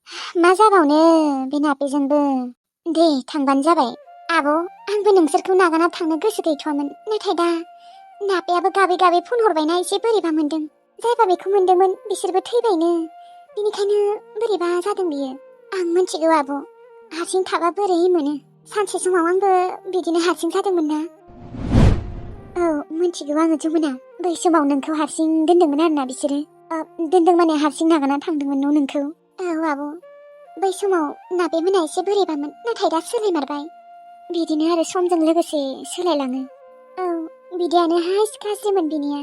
मा जाबावनो बे नापेजोंबो। दे थांबानो जाबाय। आब' आंबो नोंसोरखौ नागारना थांनो गोसो गैथ'वामोन, नाथाय दा नापेयाबो गाबै गाबै फन हरबायना एसे बोरैबा मोनदों। जायबा बेखौ मोनदोंमोन बिसोरबो थैबायनो, बेनिखायनो बोरैबा जादों बियो। आं मिथिगौ आब', हारसिं थाबा बोरै मोनो। सानसे समाव आंबो बिदिनो हारसिं जादोंमोन ना। औ मिथिगौ आङो जमुना, बै समाव नोंखौ हारसिं दोनदोंमोन आरोना बिसोरो। दोनदों माने हारसिं नागारना थांदोंमोन न' नोंखौ। औ आब', बै समाव नापेमोना एसे बोरैबामोन, नाथाय दा सोलायमारबाय। बिदिनो आरो समजों लोगोसे सोलायलाङो। औ बिदियानो गाज्रिमोन बिनिया।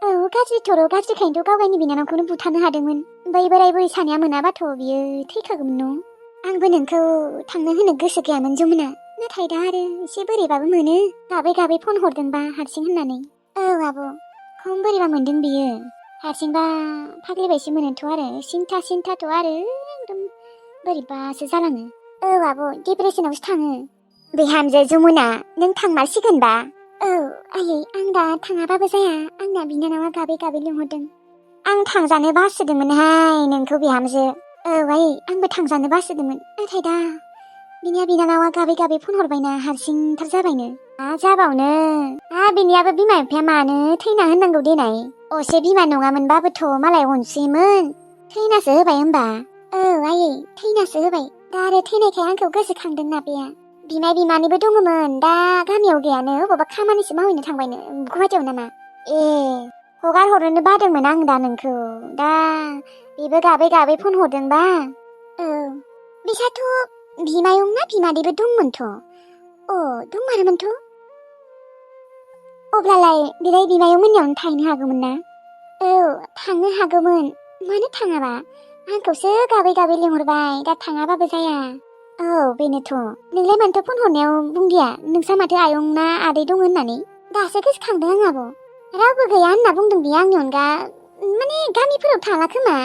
औ गाज्रिथ' गाज्रिखायनोथ' गावगायनि बिनानावखौनो बुथारनो हादोंमोन। बै बोराय बुरै सानैया मोनाबाथ' बियो थैखागौमोन न'। आंबो नोंखौ थांनो होनो गोसो गैयामोन जमुना, नाथाय दा आरो एसे बोरैबाबो मोनो गाबै गाबै फन हरदोंबा हारसिं होननानै। औ आब', खम बोरैबा मोनदों बियो। हारसिंबा फाग्लिबायसो मोनोथ' आरो सिन्थाथ' आरो एकदम बोरैबासो जालाङो। औ आब' डिप्रेसनावसो थाङो। बिहामजो जमुना, नों थांमारसिगोनबा। औ आयै, आं दा थाङाबाबो जाया, आंना बिनानावा गाबै गाबै लिंहरदों। आं थांजानो बासोदोंमोनहाय नोंखौ बिहामजो। औ आयै, आंबो थांजानो बासोदोंमोन, नाथाय दा बिनानावा गाबै गाबै फन हरबायना हारसिंथार जाबायनो। मा जाबावनो, बिनियाबो बिमा बिफाया मानो थैना होननांगौ देनाय। असे बिमा नङामोनबाबोथ' मालाय अनसोयोमोन, थैनासो होबाय होमबा। औ आयै, थैनासो होबाय। दा आरो थैनायखाय आंखौ गोसोखांदों नापेया। बिमाय बिमानैबो दङमोन, दा गामियाव गैयानो, बबावबा खामानिसो मावहैनो थांबायनो गुवाहाटियाव नामा। ए, हगार हरनोनो बादोंमोन आं दा नोंखौ। दा बेबो गाबै गाबै फन हरदोंबा। औ, बिसाथ' बिमायं ना बिमादैबो दंमोनथ'। दंमारोमोनथ'। अब्लालाय बिलाय बिमायं मोननियावनो थाहैनो हागौमोन ना। औ थांनो हागौमोन, मानो थाङाबा। आंखौसो गाबै गाबै लिंहरबाय, दा थाङाबाबो जाया। औ बेनोथ', नोंलाय मानोथो फन हरनायाव बुंदिया नोंसा माथो आयं ना आदै दं होननानै। दासो गोसोखांदों आं आब'। रावबो गैया होनना बुंदों बियो आंनि अनगा, माने गामिफोराव थाङा खोमा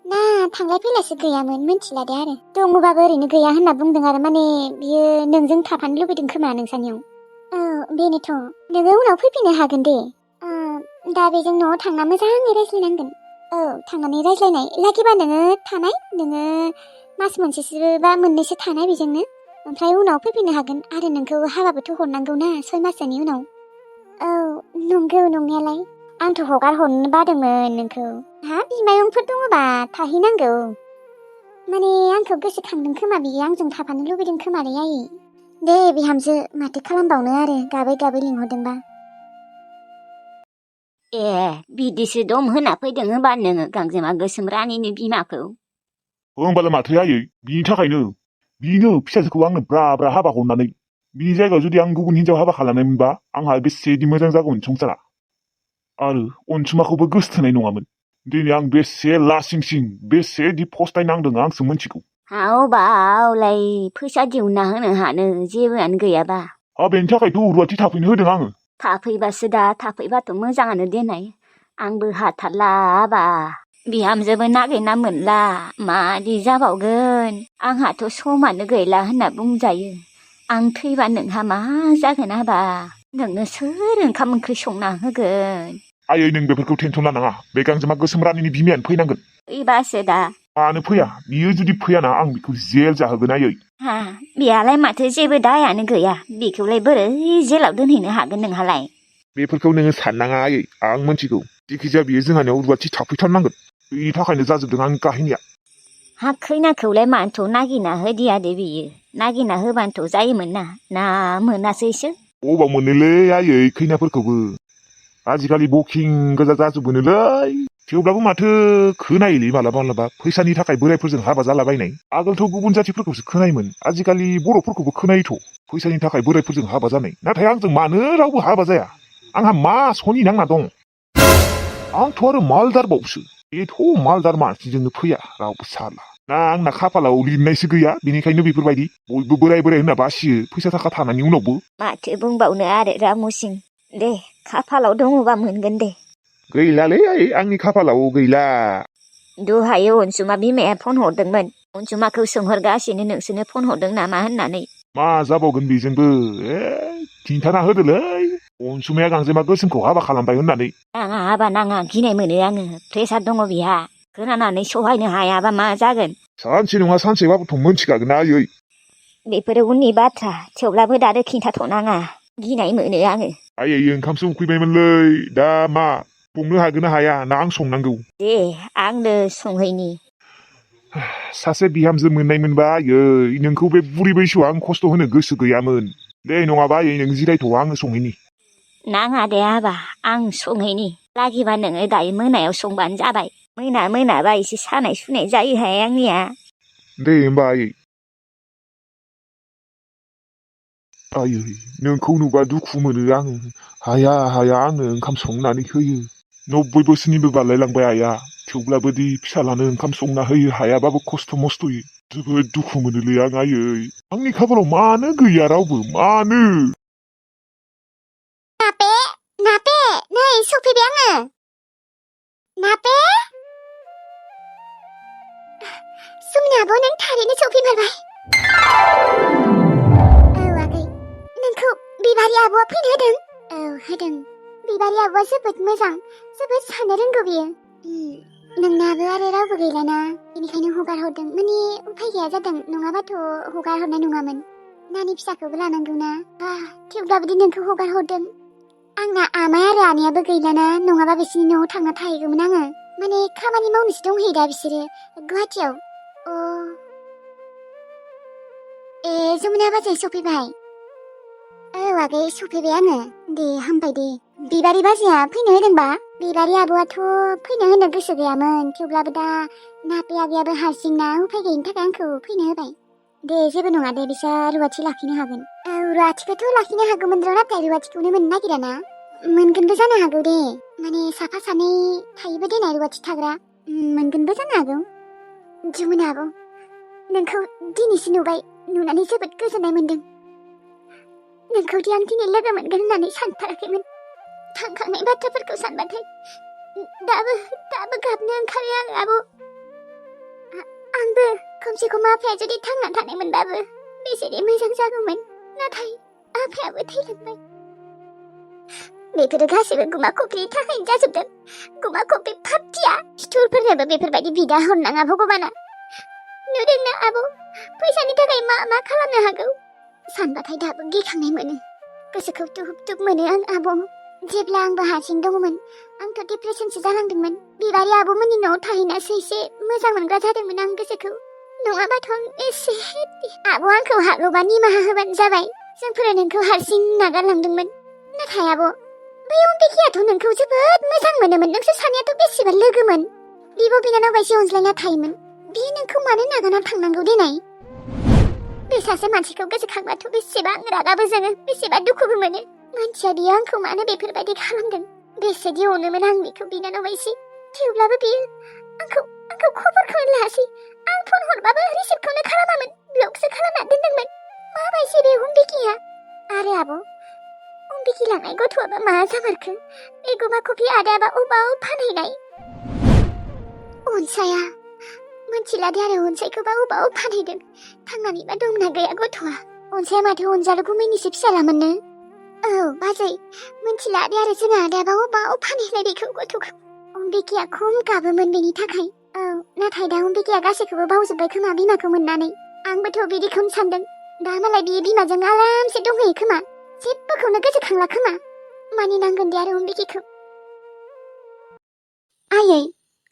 ना थांलाय फैलायसो गैयामोन, मिथिला दे आरो। दङबाबो ओरैनो गैया होनना बुंदों आरो, माने बियो नोंजों थाफानो लुबैदों खोमा नोंसानियाव। औ बेनोथ', नोङो उनाव फैफिननो हागोन दे। दा बेजों न'आव थांना मोजाङै रायज्लायनांगोन। औ थांनानै रायज्लायनाय लागिबा नोङो मास मोनसेसो बा मोननैसो थानाय बेजोंनो, ओमफ्राय उनाव फैफिननो हागोन। आरो नोंखौ हाबाबोथ' हरनांगौ ना 6 माससोनि उनाव। औ नंगौ नंनायालाय, आंथ' हगार हरनो बादोंमोन नोंखौ। बिमायंफोर दङबा थाहैनांगौ। माने आंखौ गोसोखांदों खोमा बियो, आंजों थाफानो लुबैदों खोमालै आयै। दे बिहामजो, माथो खालामबावनो आरो गाबै गाबै लिंहरदोंबा। ए, बिदिसो दम होना फैदों होनबा नोङो गांजेमा गोसोम रानिनि बिमाखौ। होमबालाय माथो आयै, बिनि थाखायनो बिनो फिसाजोखौ आंनो ब्रा ब्रा हाबा हरनानै, बिनि जायगायाव जुदि आं गुबुन हिनजाव हाबा खालामनायमोनबा आंहा बेसेदि मोजां जागौमोन संसारा। आरो अनसुमाखौबो गोसथोनाय नङामोन। दिनै आं बेसे लासिंसिं बेसेदि फस्थायनांदों आंसो मिथिगौ। बावलाय फैसा दिहुनना होनो हानो जेबोआनो गैयाबा। बेनि थाखायथ' रुवाथि थाफैनो होदों आङो। थाफैबासो दा, थाफैबाथ' मोजाङानो देनाय। आंबो हाथारलाबा बिहामजोबो नागिरना मोनला, मादि जाबावगोन। आंहाथ' समानो गैला होनना बुंजायो। आं थैबा नोंहा मा जागोन आबा, नोंनो सोर ओंखाम ओंख्रि संना होगोन। आयै नों बेफोरखौ टेनसन लानाङा, बे गांजेमा गोसोम रानिनि बिमायानो फैनांगोन। फैबासो दा। मानो फैया, बियो जुदि फैयाना आं बिखौ जेल जाहोगोन आयै। बेहालाय माथो जेबो दायानो गैया, बेखौलाय बोरै जेलाव दोनहैनो हागोन नोंहालाय। बेफोरखौ नोङो साननाङा आयै, आं मिथिगौ। जिखिजाया बियो जोंहानियाव रुवाथि थाफैथारनांगोन। बेनि थाखायनो जाजोबदों आंनि काहिनिया। खैनाखौलाय मानोथ' नागिरना होदिया दे बियो, नागिरना होबानोथ' जायोमोन ना मोनासैसो। अबाव मोनोलै आयै खैनाफोरखौबो, आजिखालि बकिं गोजा जाजोबोनोलै। थेवब्लाबो माथो खोनायोलै मालाबा फैसानि थाखाय बोरायफोरजों हाबा जालाबायनाय। आगोलथ' गुबुन जातिफोरखौसो खोनायोमोन, आजिखालि बर'फोरखौबो खोनायोथ' फैसानि थाखाय बोरायफोरजों हाबा जानाय। नाथाय आंजों मानो रावबो हाबा जाया, आंहा मा सनि नांना दं। आंथ' आरो मालदारबावसो, बेथ' मालदार मानसिजोंनो फैया रावबो साला। ना आंना खाफालाव लिरनायसो गैया, बेनिखायनो बेफोरबायदि बयबो बोराय होनना बासियो फैसा थाखा थानायनि उनावबो। माथो बुंबावनो आरो रामुसिं, दे खाफालाव दङबा मोनगोन दे। गैलालै आयै, आंनि खाफालाव गैला। दहायो अनसुमा बिमाया फन हरदोंमोन, अनसुमाखौ सोंहरगासिनो नोंसोरनो फन हरदों नामा होननानै। मा जाबावगोन बेजोंबो, खिन्थाना होदोलै अनसुमाया गांजेमा गोसोमखौ हाबा खालामबाय होननानै। नाङा हाबा नाङा, गिनाय मोनो आङो, प्रेसार दङ बिहा, खोनानानै सहायनो हायाबा मा जागोन। सानसे नङा सानसेबाबोथ' मोनथिखागोन आयै। बेफोरो उननि बाथ्रा थेवब्लाबो दानो खिन्थाथ'नाङा गिनाय मोनो आङो। आयै ओंखामसो उखैबायमोनलै दा मा संनो हागोन ना हाया ना आं संनांगौ? दे आंनो संहैनि। सासे बिहामजो मोननाय मोनबा आयै नोंखौ बे बुरि बैसोआव आं खस्थ' होनो गोसो गैयामोन। दे नङाबा आयै नों जिरायथ' आङो संहैनि। नाङा दे आबा आं संहैनि। लागिबा नोङो दायो मोनायाव संबानो जाबाय। मोनाबा एसे सानाय सुनाय जायोहाय आंनिया। दे होमबा आयै। आयै नोंखौ नुबा दुखु मोनो आङो। हाया आंनो ओंखाम संनानै होयो। 90 बोसोरनिबो बारलायलांबाय आइया। थेवब्लाबो दि फिसालानो ओंखाम संना होयो हायाबाबो खस्थ' मस्थ'यै जोबोद दुखु मोनोलै आं आयै। आंनि खाफालाव मानो गैया रावबो मानो? नापे नै सफैबाय आङो। नापे सुमनि आब' नों थारैनो सफैमारबाय। औ आगै नोंखौ बिबारि आब'आ फैनो होदों? औ होदों। बिबारि आब'आ जोबोद मोजां जोबोद साननो रोंगौ बियो। नोंनाबो आरो रावबो गैलाना बेनिखायनो हगार हरदों। माने उफाय गैया जादों नङाबाथ' हगार हरनाय नङामोन। नानि फिसाखौबो लानांगौना। थेवब्लाबो नोंखौ हगार हरदों। आंना आमाय आरो आनैयाबो गैलाना नङाबा बिसिनि न'आव थांना थाहैगौमोन आङो। माने खामानि मावनोसो दंहैयो दा बिसोरो गुवाहाटियाव। जमुना बाजै सफैबाय? औ आगै सफैबाय आङो। दे हामबाय दे। बिबारि बाजैया फैनो होदोंबा? बिबारि आब'आथ' फैनो होनो गोसो गैयामोन थेवब्लाबो दा नापे आगैयाबो हारसिंना उफाय गैयिनि थाखाय आंखौ फैनो होबाय। दे जेबो नङा दे बिसोर रुवाथि लाखिनो हागोन। औ रुवाथिखौथ' लाखिनो हागौमोन र' नाथाय रुवाथिखौनो मोननो नागिराना। मोनगोनबो जानो हागौ दे। माने साफा सानै थायोबो देनाय रुवाथि थाग्रा। मोनगोनबो जानो हागौ। जमुना आब' नोंखौ दिनैसो नुबाय। नुनानै जोबोद गोजोननाय मोनदों। नोंखौ दि आं दिनै लोगो मोनगोन होननानै सानथाराखैमोन। थांखांनाय बाथ्राफोरखौ सानबाथाय दाबो गाबनो ओंखारो आं आब'। आंबो खमसे खम आफाया जुदि थांना थानाय मोनबाबो बेसेदि मोजां जागौमोन। नाथाय आफायाबो थैलांबाय। बेफोरो गासैबो गुमा खफ्रिनि थाखायनो जाजोबदों। गुमा खफ्रि फाफ्थिया सुथुरफोरनोबो बेफोरबायदि बिदा हरनाङा भगबाना। नुदोंना आब' फैसानि थाखाय मा खालामनो हागौ। सानबाथाय दाबो गिखांनाय मोनो। गोसोखौ दुब मोनो आं आब'। जेब्ला आंबो हारसिं दङमोन आंथ' डिप्रेसनसो जानांदोंमोन। बिबारि आब'मोननि न'आव थाहैनासो एसे मोजां मोनग्रा जादोंमोन आं गोसोखौ। नङाबाथ' आं एसे आब' आंखौ हागौबा निमाहा होबानो जाबाय। जोंफोरा नोंखौ हारसिं नागारलांदोंमोन। नाथाय आब' बै अम्बिकायाथ' नोंखौ जोबोद मोजां मोनोमोन। नोंसोर सानैयाथ' बेसेबा लोगोमोन। बिब' बिनानाव बायदि अनज्लायना थायोमोन। बियो नोंखौ मानो नागारना थांनांगौ देनाय? बे सासे मानसिखौ गोसोखांबाथ' बेसेबा रागाबो जोङो बेसेबा दुखुबो मोनो। मानसिया बियो आंखौ मानो बेफोरबायदि खालामदों? बेसेदि अनोमोन आं बेखौ बिनानाव बायदि। थेवब्लाबो बियो आंखौ खबरखौनो लायासै। आं फन हरबाबो रिसिभखौनो खालामामोन। ब्लकसो खालामना दोनदोंमोन। माबायदि बे अम्बिकाया? आरो आब' अम्बिका लांनाय गथ'आबा मा जामारखो? बे गुमा खफ्रि आदायाबा अबाव फानहैनाय? अनसाया मोनथिला दे आरो अनसायखौबा अबाव फानहैदों। थांनानैबा दंना गैया गथ'आ? अनसाया माथो अनजालु गुमैनिसो फिसालामोननो। औ बाजै मोनथिला दे आरो जोंहा आदायाबा अबाव फानहैनाय बेखौ गथ'खौ। अम्बिकाया खम गाबोमोन बेनि थाखाय। औ नाथाय दा अम्बिकाया गासैखौबो बावजोब्बाय खोमा बिमाखौ मोननानै। आंबोथ' बिदिखौनो सानदों। दा मालाय बियो बिमाजों आरामसे दंहैयो खोमा। जेबोखौनो गोसोखांला खोमा। मानिनांगोन दे आरो अम्बिकाखौ। आयै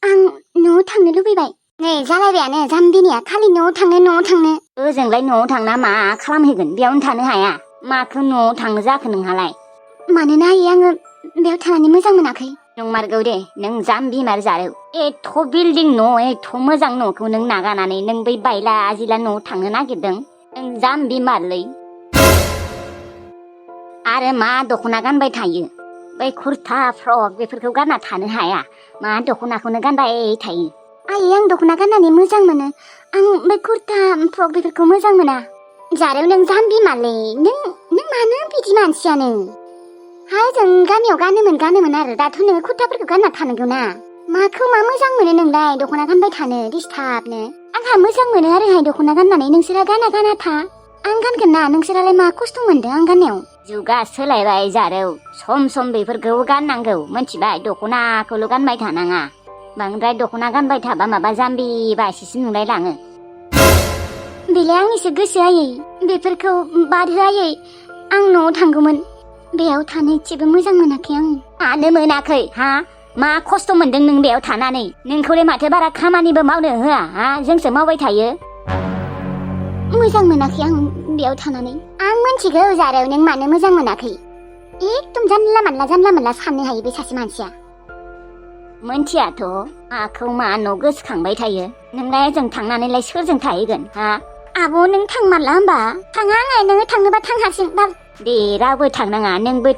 आं न'आव थांनो लुबैबाय। नै जालायबायानो जाम्बिनिया खालि न'आव थांनो। ओजोंलाय न'आव थांना मा खालामहैगोन? बेयावनो थानो हाया? माखौ न'आव थांनो जाखो नोंहालाय? मानोना आयै आङो बेयाव थानानै मोजां मोनाखै। नंमारगौ दे नों जाम्बि मारजारौ। एथ' बिल्डिं न' एथ' मोजां न'खौ नों नागारनानै नों बै बायला जिला न'आव थांनो नागिरदों? नों जाम्बि मारलै। आरो मा दख'ना गानबाय थायो? बै कुर्ता फ्रक बेफोरखौ गानना थानो हाया? मा दख'नाखौनो गानबाय थायो? आयै आं दख'ना गाननानै मोजां मोनो। आं बे कुर्ता फ्रक बेफोरखौ मोजां मोना। जारौ नों जाम्बि मालै। नों मानो बिदि मानसियानो? जों गामियाव गानोमोन आरो दाथ' नोङो कुर्ताफोरखौ गानना थानांगौ ना। माखौ मा मोजां मोनो नोंलाय दख'ना गानबाय थानो डिस्टार्बनो? आंहा मोजां मोनो आरोहाय दख'ना गाननानै। नोंसोरा गाना था। आं गानगोन ना। नोंसोरालाय मा खस्थ' मोनदों आं गाननायाव? जुगा सोलायबाय जारौ। सम बेफोरखौ गाननांगौ मोनथिबाय? दख'नाखौल' गानबाय थानाङा। बांद्राय दख'ना गानबाय थाबा माबा जाम्बि बायसिसो नुलाय लाङो। बेलाय आंनिसो गोसो आयै बेफोरखौ बाद होआयै आं न'आव थांगौमोन बेयाव थानो एसेबो मोजां मोनाखै आं थानो मोनाखै हा मा खस्थ' मोनदों नों बेयाव थानानै नोंखौलाय माथो बारा खामानिबो मावनो होआ हा जोंसो मावबाय थायो मोजां मोनाखै आं बेयाव थानानै आं मिन्थिगौ जारौ नों मानो मोजां मोनाखै एकदम जानला मोनला साननो हायो बे सासे मानसिया मोनथियाथ' माखौ मा न' गोसोखांबाय थायो नोंलाय ओजों थांनानैलाय सोरजों थाहैगोन हा आब' नों थांमारला होमबा थाङा आङो नोङो थांनोबा थां हारसिं बा दे रावबो थांनाङा नोंबो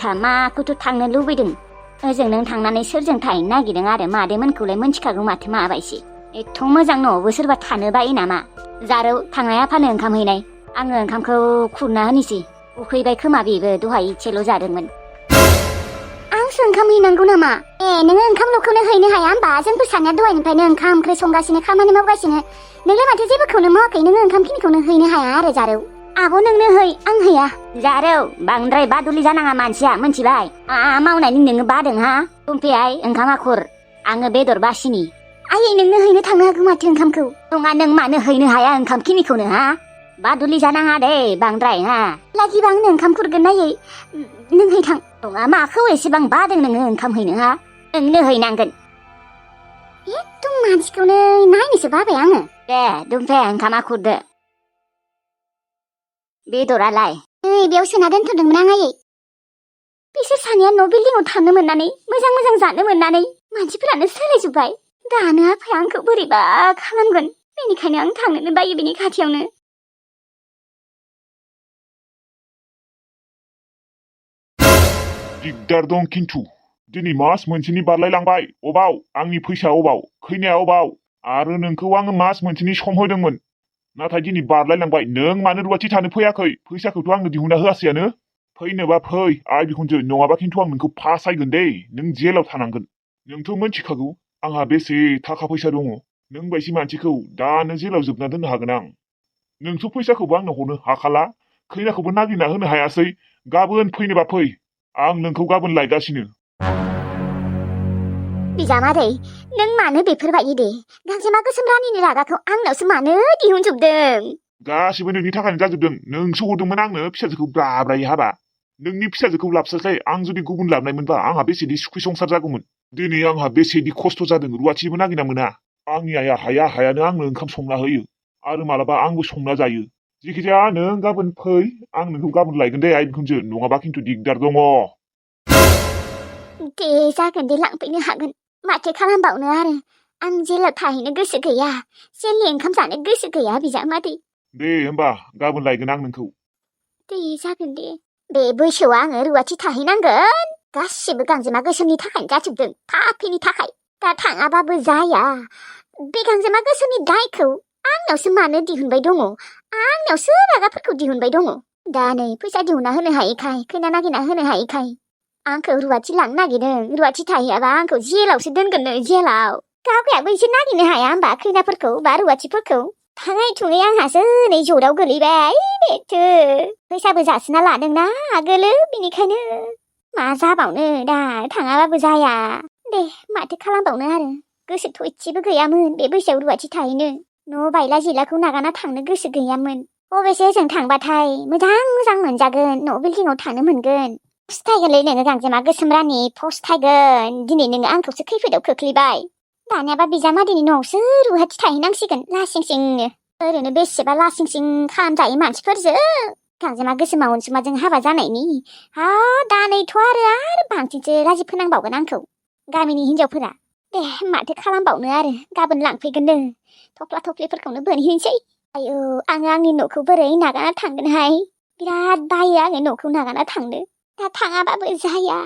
था माखौथ' थांनो लुबैदों ओजों नों थांनानै सोरजों थाहैनो नागिरदों आरो मादैमोनखौलाय मोनथिखागौ माथो माबायसि एथ' मोजां न'आवबो सोरबा थानो बायो नामा जारौ थांनाय आफानो ओंखाम हैनाय आङो ओंखामखौ खुरना होनोसै उखैबाय खोमा बेबो दहाय इसेल' जादोंमोन आंसो ओंखाम हैनांगौ नामा नोङो ओंखामल'खौनो हैनो हाया होमबा जोंफोर सानैया दहायनिफ्रायनो ओंखाम ओंख्रि संगासिनो खामानि मावगासिनो नोंलाय माथो जेबोखौनो मावाखै नोङो ओंखामखिनिखौनो हैनो हाया आरो जारौ आब' नोंनो है आं हैया जारौ बांद्राय बादुलि जानाङा मानसिया मोनथिबाय मावनायनि नोङो बादों हा दुमफेहाय ओंखामा खुर आङो बेदर बासिनि आयै नोंनो हैनो थांनो हागौ माथो ओंखामखौ नङा नों मानो हैनो हाया ओंखामखिनिखौनो हा बादुलि जानाङा दे बांद्राय हा लागिबा आंनो ओंखाम खुरगोन नायै नों है थां नङा माखौ एसेबां बादों नोङो ओंखाम हैनो हा नोंनो हैनांगोन एकदम मानसिखौनो नायनोसो बाबाय आङो दे दुमफे ओंखामा खुरदो बेदरालाय बेयाव सोना दोनथ'दोंमोन आं आयै बिसोर सानैया न' बिल्डिंआव थानो मोननानै मोजां जानो मोननानै मानसिफोरानो सोलायजोब्बाय दानो आफाया आंखौ बोरैबा खालामगोन बेनिखायनो आं थांनोनो बायो बेनि खाथियावनो दिगदार दं खिन्थु दिनै मास मोनसेनि बारलायलांबाय अबाव आंनि फैसा अबाव खैनाया अबाव आरो नोंखौ आङो मास मोनसेनि सम होदोंमोन नाथाय दिनै बारलायलांबाय नों मानो रुवाथि थानो फैयाखै फैसाखौथ' आंनो दिहुनना होआसैयानो फैनोबा फै आइ बिखुनजो नङाबा खिन्थु आं नोंखौ फासायगोन दे नों जेलाव थानांगोन नोंथ' मिन्थिखागौ आंहा बेसे थाखा फैसा दङ नों बायदि मानसिखौ दानो जेलाव जोबना दोननो हागोन आं नोंथ' फैसाखौबो आंनो हरनो हाखाला खैनाखौबो नागिरना होनो हायासै गाबोन फैनोबा फै आं नोंखौ गाबोन लायगासिनो बिजामादै नों मानो बेफोरबायदि दे गांजेमा गोसोम रानिनि रागाखौ आंनावसो मानो दिहुनजोबदों गासिबो नोंनि थाखायनो जाजोबदों नोंसो हरदोंमोन आंनो फिसाजोखौ ब्राब्रायै हाबा नोंनि फिसाजोखौ लाबस्लायस्लाय आं जुदि गुबुन लाबनायमोनबा आंहा बेसेदि सुखि संसार जागौमोन दिनै आंहा बेसेदि खस्थ' जादों रुवाथिबो नागिरना मोना आंनि आइया हायानो आंनो ओंखाम संना होयो आरो मालाबा आंबो संना जायो जिखिजाया नों गाबोन फै आं नोंखौ गाबोन लायगोन दे आइ बिखुनजो नङाबा खिन्थु दिगदार दङ दे जागोन दे लांफैनो हागोन माथो खालामबावनो आरो आं जेलाव थाहैनो गोसो गैया जेलनि ओंखाम जानो गोसो गैया बिजामादै दे होमबा गाबोन लायगोन आं नोंखौ दे जागोन दे बे बैसोआव आङो रुवाथि थाहैनांगोन गासिबो गांजेमा गोसोमनि थाखायनो जाजोबदों पापिनि थाखाय दा थाङाबाबो जाया बे गांजेमा गोसोमनि दायखौ आंनावसो मानो दिहुनबाय दङ आंनावसो रागाफोरखौ दिहुनबाय दङ दा नै फैसा दिहुनना होनो हायैखाय खैना नागिरना होनो हायैखाय आंखौ रुवाथि लांनो नागिरदों रुवाथि थाहैयाबा आंखौ जेलावसो दोनगोन नो जेलाव गावगायाबो एसे नागिरनो हाया होमबा खैनाफोरखौ बा रुवाथिफोरखौ थाङै थुङै आंहासो नै जराव गोलैबाय बेथो फैसाबो जासिना लादोंना आगोलो बेनिखायनो मा जाबावनो दा थाङाबाबो जाया दे माथो खालामबावनो आरो गोसोथ' एसेबो गैयामोन बे बैसोआव रुवाथि थाहैनो न' बायला जिलाखौ नागारना थांनो गोसो गैयामोन अबेसे जों थांबाथाय मोजां मोनजागोन न' बिल्डिंआव थानो मोनगोन फस्थायगोनलै नोङो गांजेमा गोसोम रानि फस्थायगोन दिनै नोङो आंखौसो खैफोदाव खोख्लैबाय दानियाबा बिजामादैनि न'आवसो रुवाथि थाहैनांसिगोन लासिंसिंनो ओरैनो बेसेबा लासिंसिं खालामजायो मानसिफोरजों गांजेमा गोसोमा अनसुमाजों हाबा जानायनि दानैथ' आरो बांसिनसो लाजि फोनांबावगोन आंखौ गामिनि हिनजावफोरा दे माथो खालामबावनो आरो गाबोन लांफैगोननो थफ्ला थफ्लिफोरखौनो बोनहैनोसै आयौ आङो आंनि न'खौ बोरै नागारना थांगोनहाय बिराद बायो आङो न'खौ नागारना थांनो दा थाङाबाबो जाया